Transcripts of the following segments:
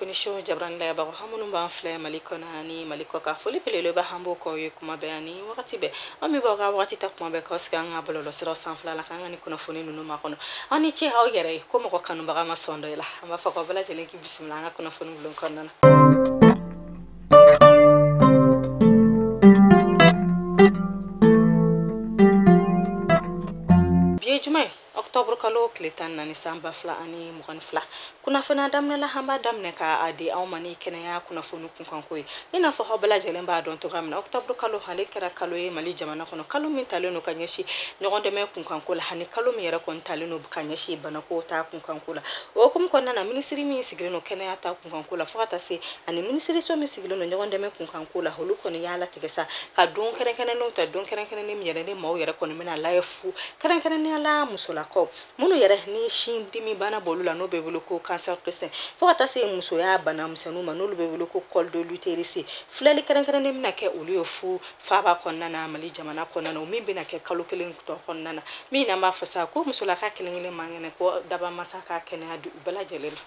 Kunnafoni so jabarani lajɛbagaw aw minnu b'an filɛ Mali kɔnɔ ani Mali kɔkan, foli belebeleba an b'o k'aw ye kuma bɛɛ ani wagati bɛɛ. Aw min b'aw ka wagati ta kuma bɛɛ k'aw sigi an ka bɔlɔlɔsiraw sanfɛla la k'an ka nin kunnafoni ninnu makɔnɔ. Aw ni ce aw yɛrɛ ye ko mɔgɔ kanubaga ma sɔn dɔ i la. An b'a fɔ k'aw bɛɛ lajɛlen k'i bisimila an ka kunnafoni bulon kɔnɔna na. Bi ye juma ye, octobre kalo tile 14 san 2022. Kunnafoniya daminɛ la, an b'a daminɛ k'a di aw ma ni kɛnɛya kunnafoni kunkanko ye. I n'a fɔ aw bɛɛ lajɛlen b'a dɔn cogoya min na, octobre kalo ale kɛra kalo ye Mali jamana kɔnɔ, kalo min talen don ka ɲɛsin ɲɔgɔn dɛmɛ kunkanko la ani kalo min yɛrɛ kɔni talen don ka ɲɛsin banako ta kunkanko la. O hukumu kɔnɔna na, minisiri min sigilen don kɛnɛya ta kunkanko la fo ka taa se ani minisiriso min sigilen don ɲɔgɔn dɛmɛ kunkanko la, olu kɔni y'a latigɛ sa ka don kɛrɛnkɛrɛnnenw ta, don kɛrɛnkɛrɛnnen min yɛrɛ ni maaw yɛrɛ kɔni bɛna lajɛ fu, kɛrɛnkɛrɛnnenya la musolakaw minnu yɛrɛ ni sin dimi bana b'olu la n'o bɛ wele ko cancer du sein, fo ka taa se musoya bana misɛnninw ma n'olu bɛ wele ko col de l'utérus. Filɛli kɛrɛnkɛrɛnnen bɛna kɛ olu ye fu faaba kɔnɔna na, Mali jamana kɔnɔna na, o min bɛna kɛ kalo kelen tɔ kɔnɔna na. Min n'an b'a fɔ sa ko musolaka kelen kelen man kɛnɛ ko dabamasa ka kɛnɛya di u bɛɛ lajɛlen ma.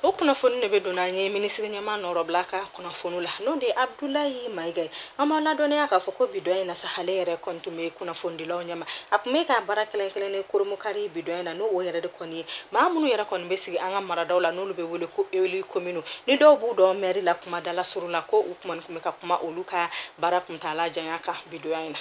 O kunnafoni de bɛ don an ye minisiri ɲɛmaa nɔrɔbila ka kunnafoni la, n'o de ye Abdoulaye Maïga ye. An b'aw ladɔnniya k'a fɔ ko bi dɔ in na sa, ale yɛrɛ kɔni tun bɛ kunnafonidilaw ɲɛma. A tun bɛ ka baara kelen kelen koromokari bi dɔ in na, n'o yɛrɛ de kɔni ye maa minnu yɛrɛ kɔni bɛ sigi an ka maradaw la n'olu bɛ wele ko élu commune, ni dɔw b'u dɔn mairie la kuma dala surun la, ko u kɔni tun bɛ ka kuma olu ka baara kuntaala janya kan bi dɔ in na.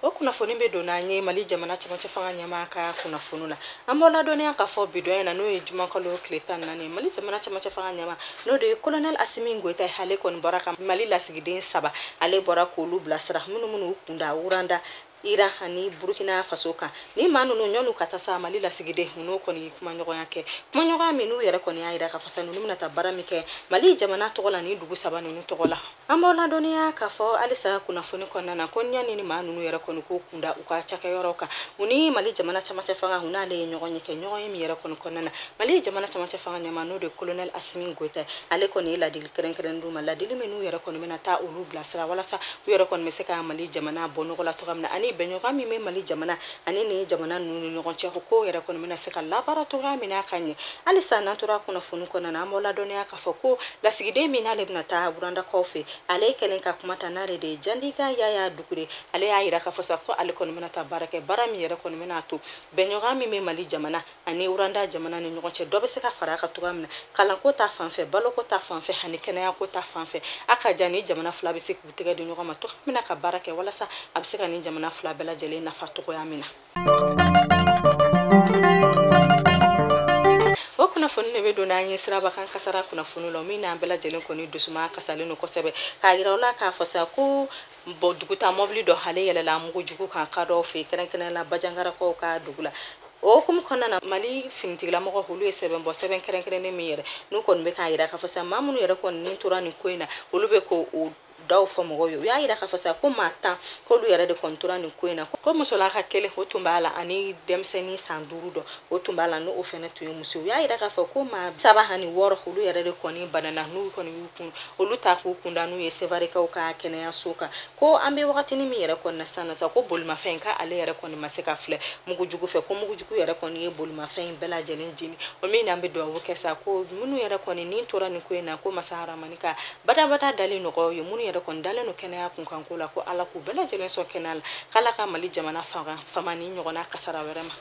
O kunnafoni bɛ don an ye Mali jamana cɛmancɛ fanga ɲɛmaa ka kunnafoni la. An b'aw ladɔnniya k'a fɔ bi dɔ in na, n'o ye jumakalo tile 14, Mali jamana cɛmancɛ fanga ɲɛmaa n'o de ye colonel Assimi Goïta, ale kɔni bɔra ka Mali lasigiden 3, ale bɔra k'olu bilasira minnu kunda Rwanda, Iran ani Burkina Faso kan. Ni maa ninnu ɲɔnu ka taa sa Mali lasigiden n'o kɔni kumaɲɔgɔnya kɛ, kumaɲɔgɔnya min n'u yɛrɛ kɔni y'a jira k'a fɔ sa ninnu bɛna taa baara min kɛ Mali jamana tɔgɔ la ni dugu 3 ninnu tɔgɔ la. An b'aw ladɔnniya k'a fɔ halisa kunnafoni kɔnɔna na ko ɲani ni maa ninnu yɛrɛ kɔni k'u kunda u ka cakɛyɔrɔw kan, u ni Mali jamana cɛmancɛ fanga u n'ale ye ɲɔgɔn ye kɛ, ɲɔgɔn ye min yɛrɛ kɔni kɔnɔna na Mali jamana cɛmancɛ fanga ɲɛmaa n'o de ye colonel Assimi Goïta, ale kɔni ye ladili kɛrɛnkɛrɛnnen d'u ma, ladili min n'u yɛrɛ kɔni bɛna taa olu bilasira walasa u yɛrɛ kɔni bɛ se ka Mali jamana bɔ nɔgɔ la cogoya min na, ani bɛnɲɔgɔn min bɛ Mali jamana ani ni jamana ninnu ni ɲɔgɔn cɛ, ko yɛrɛ kɔni bɛna se ka labaara cogoya min na ka ɲɛ. Halisa n'an tora kunnafoni kɔnɔna na, an b'aw ladɔnniya k'a fɔ ko lasigiden min n'ale bɛna taa Rwandakaw fɛ, ale kɛlen ka kuma ta n'ale de ye Jandiga Yaya Dukure, ale y'a jira k'a fɔ sa ko ale kɔni bɛna taa baara kɛ, baara min yɛrɛ kɔni bɛna to bɛnɲɔgɔn min bɛ Mali jamana ani Rwanda jamana ni ɲɔgɔn cɛ, dɔ bɛ se ka fara a kan cogoya min na, kalanko ta fan fɛ, baloko ta fan fɛ ani kɛnɛyako ta fan fɛ. A ka jan ni jamana fila bɛ se k'u tɛgɛ di ɲɔgɔn ma cogoya min na ka baara kɛ walasa a bɛ se ka nin jamana fila bɛɛ lajɛlen nafa cogoya min na. O kunnafoni de bɛ don an ye sirabakan kasara kunnafoni la, min n'an bɛɛ lajɛlen kɔni dusuma kasalen don kosɛbɛ, k'a jira u la k'a fɔ sa ko duguta mɔbili dɔ ale yɛlɛla mugujugu kan kadɔw fɛ, kɛrɛnkɛrɛnnenya la Bajangarakaw ka dugu la. O hukumu kɔnɔna na, Mali finitigilamɔgɔw olu ye sɛbɛn bɔ, sɛbɛn kɛrɛnkɛrɛnnen min yɛrɛ n'u kɔni bɛ k'a jira k'a fɔ sa maa minnu yɛrɛ kɔni ni tora nin ko in na, olu bɛ ko o daw fɔ mɔgɔw ye. U y'a jira k'a fɔ sa ko maa 10 k'olu yɛrɛ de kɔni tora nin ko in na, ko musolaka kelen o tun b'a la ani denmisɛnnin san 5 dɔ o tun b'a la n'o fɛnɛ tun ye muso. U y'a jira k'a fɔ ko maa 3 ani 6 olu yɛrɛ de kɔni banana, n'u kɔni y'u kun olu ta k'u kunda n'u ye Sevarekaw ka kɛnɛyaso kan. Ko an bɛ wagatinin min yɛrɛ kɔni na sisan sa, ko bolimafɛn k'ale yɛrɛ kɔni ma se ka filɛ mugujugu fɛ, ko mugujugu yɛrɛ kɔni ye bolimafɛn in bɛɛ lajɛlen jeni. O min n'an bɛ dugawu kɛ sa ko minnu yɛrɛ kɔni ni tora nin ko in na, ko masa haramani ka badabada dali nɔgɔya u ye, minnu yɛrɛ kɔni dalen don kɛnɛya kunkanko la, ko Ala k'u bɛɛ lajɛlen sɔn kɛnɛya la, k'Ala ka Mali jamana fanga fama ni ɲɔgɔnna kasara wɛrɛ ma.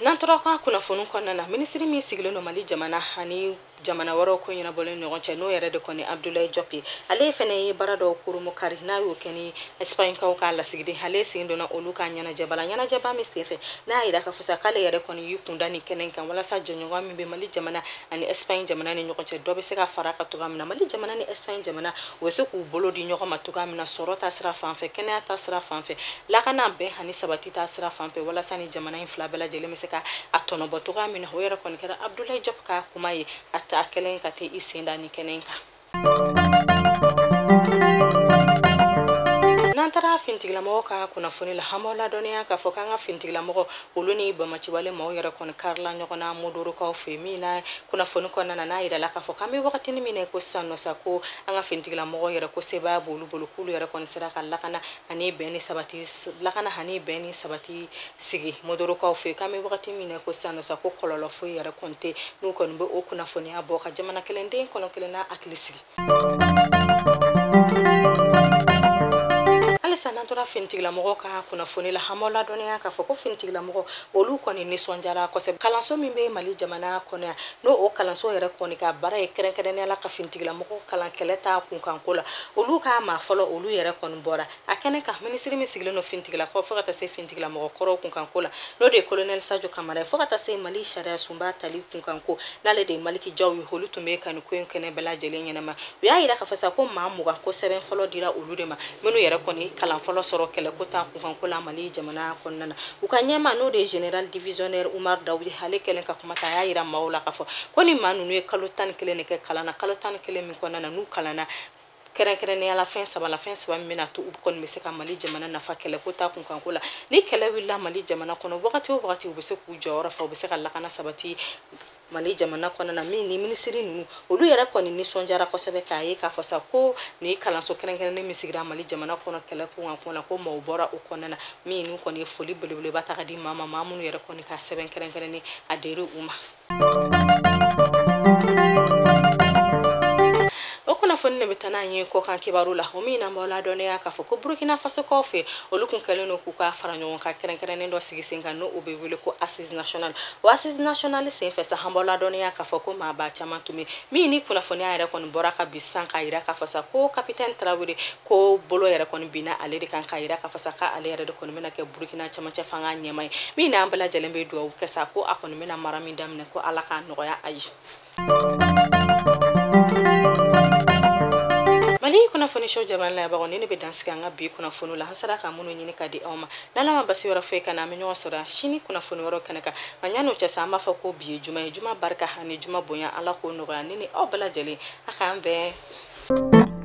N'an tora ka kunnafoni kɔnɔna na, minisiri min sigilen don Mali jamana ani jamana wɛrɛw ko ɲɛnabɔlen ɲɔgɔn cɛ, n'o yɛrɛ de kɔni Abdoulaye Diop ye, ale fɛnɛ ye baara dɔw koromokari n'a y'o kɛ ni Espagnekaw ka lasigiden, ale sen donna olu ka ɲɛnajɛba la, ɲɛnajɛba min senfɛ n'a y'a jira k'a fɔ sa k'ale yɛrɛ kɔni y'i kunda nin kɛnɛ kan walasa jɛɲɔgɔn min bɛ Mali jamana ani Espagne jamana ni ɲɔgɔn cɛ, dɔ bɛ se ka fara a kan cogoya min na, Mali jamana ni Espagne jamana u bɛ se k'u bolo di ɲɔgɔn ma cogoya min na, sɔrɔ ta sira fan fɛ, kɛnɛya ta sira fan fɛ, lakana bɛn ani sabati ta sira fan fɛ, walasa ni jamana in fila bɛɛ lajɛlen bɛ se ka a tɔnɔbɔ cogoya min na. O yɛrɛ kɔni kɛra Abdoulaye Diop ka kuma ye a ta kɛlen ka tɛ i sen da ni kɛnɛ in kan. N'an taara finitigilamɔgɔw ka kunnafoni la, an b'aw ladɔnniya k'a fɔ k'an ka finitigilamɔgɔ olu ni bamaciwale maaw yɛrɛ kɔni karila ɲɔgɔn na Modorokaw fɛ, min na kunnafoni kɔnɔna na n'a yirala k'a fɔ k'an bɛ wagatinin min na ko sisan nɔ sa, ko an ka finitigilamɔgɔw yɛrɛ ko sebaaya b'olu bolo, k'olu yɛrɛ kɔni sera ka lakana ani bɛn ni sabati lakana ani bɛn ni sabati sigi Modorokaw fɛ, k'an bɛ wagati min na ko sisan nɔ sa, ko kɔlɔlɔ foyi yɛrɛ kɔni tɛ n'u kɔni bɛ o kunnafoniya bɔ ka jamana kelenden kɔnɔ kelen n'a hakili sigi. Halisa n'an tora finitigilamɔgɔw ka kunnafoni la, an b'aw ladɔnniya k'a fɔ ko finitigilamɔgɔ olu kɔni nisɔndiyara kosɛbɛ kalanso min bɛ Mali jamana kɔnɔ yan, n'o o kalanso yɛrɛ kɔni ka baara ye kɛrɛnkɛrɛnnenya la ka finitigilamɔgɔw kalan kɛlɛ ta kunkanko la, olu ka maa fɔlɔ olu yɛrɛ kɔni bɔra a kɛnɛ kan. Minisiri min sigilen don finitigilakaw fo ka taa se finitigilamɔgɔ kɔrɔw kunkanko la, n'o de ye colonel Sadio Kamara ye, fo ka taa se Mali sariya sunba tali kunkanko n'ale de ye Maliki Jaw ye, olu tun bɛ ka nin ko in kɛnɛ bɛɛ lajɛlen ɲɛnama. U y'a yira k'a fɔ sa ko maa 20 ko sɛbɛn fɔlɔ dira olu de ma, minnu yɛrɛ kɔni kalan fɔlɔ sɔrɔ kɛlɛko ta kunkanko la Mali jamana kɔnɔna na. U ka ɲɛma n'o de ye général divisionnaire Umar Daw ye, ale kɛlen ka kuma ta, a y'a yira maaw la k'a fɔ ko ni maa ninnu ye kalo 11 de kɛ kalan na, kalo 11 min kɔnɔna na n'u kalanna kɛrɛnkɛrɛnnenya la fɛn saba la, fɛn saba min bɛna to u kɔni bɛ se ka Mali jamana nafa kɛlɛko ta kunkanko la. Ni kɛlɛ wulila Mali jamana kɔnɔ wagati o wagati, u bɛ se k'u jɔyɔrɔ fa, u bɛ se ka lakana sabati Mali jamana kɔnɔna na. Min ni minisiri ninnu olu yɛrɛ kɔni nisɔndiyara kosɛbɛ k'a ye k'a fɔ sa ko nin kalanso kɛrɛnkɛrɛnnen min sigira Mali jamana kɔnɔ kɛlɛ kunkanko la, ko maaw bɔra o kɔnɔna na, min n'u kɔni ye foli belebeleba ta ka di maa ma, maa minnu yɛrɛ kɔni ka sɛbɛn kɛrɛnkɛrɛnnen a dir'u u ma. O kunnafoni de bɛ taa n'an ye kɔkan kibaru la, o min n'an b'aw ladɔnniya k'a fɔ ko Burukina Fasokaw fɛ, olu kun kɛlen don k'u ka fara ɲɔgɔn kan kɛrɛnkɛrɛnnen dɔ sigi sen kan, n'o bɛ wele ko assise nationale. O assise nationale senfɛ sa, an b'aw ladɔnniya k'a fɔ ko maaba caman tun bɛ min ni kunnafoniya yɛrɛ kɔni bɔra ka bi sisan k'a yira k'a fɔ sa ko capitaine Traoré ko bolo yɛrɛ kɔni binna ale de kan, k'a yira k'a fɔ sa k'ale yɛrɛ de kɔni bɛna kɛ Burukina camancɛ fanga ɲɛmaa ye, min n'an bɛɛ lajɛlen bɛ dugawu kɛ sa ko a kɔni bɛna mara min daminɛ ko Ala k'a nɔgɔya a ye. Mali kunnafoni so jamana layɛbagaw, ni ne bɛ dan sigi an ka bi kunnafoniw la, an sera ka minnu ɲini ka di aw ma. N'Ala ma basi wɛrɛ foyi ka na, an bɛ ɲɔgɔn sɔrɔ sini kunnafoni wɛrɛw kɛnɛ kan. Nka yanni o cɛ sa, an b'a fɔ ko bi ye juma ye, juma barika ani juma bonya, Ala k'o nɔgɔya ne ni aw bɛɛ lajɛlen. A k'an bɛn.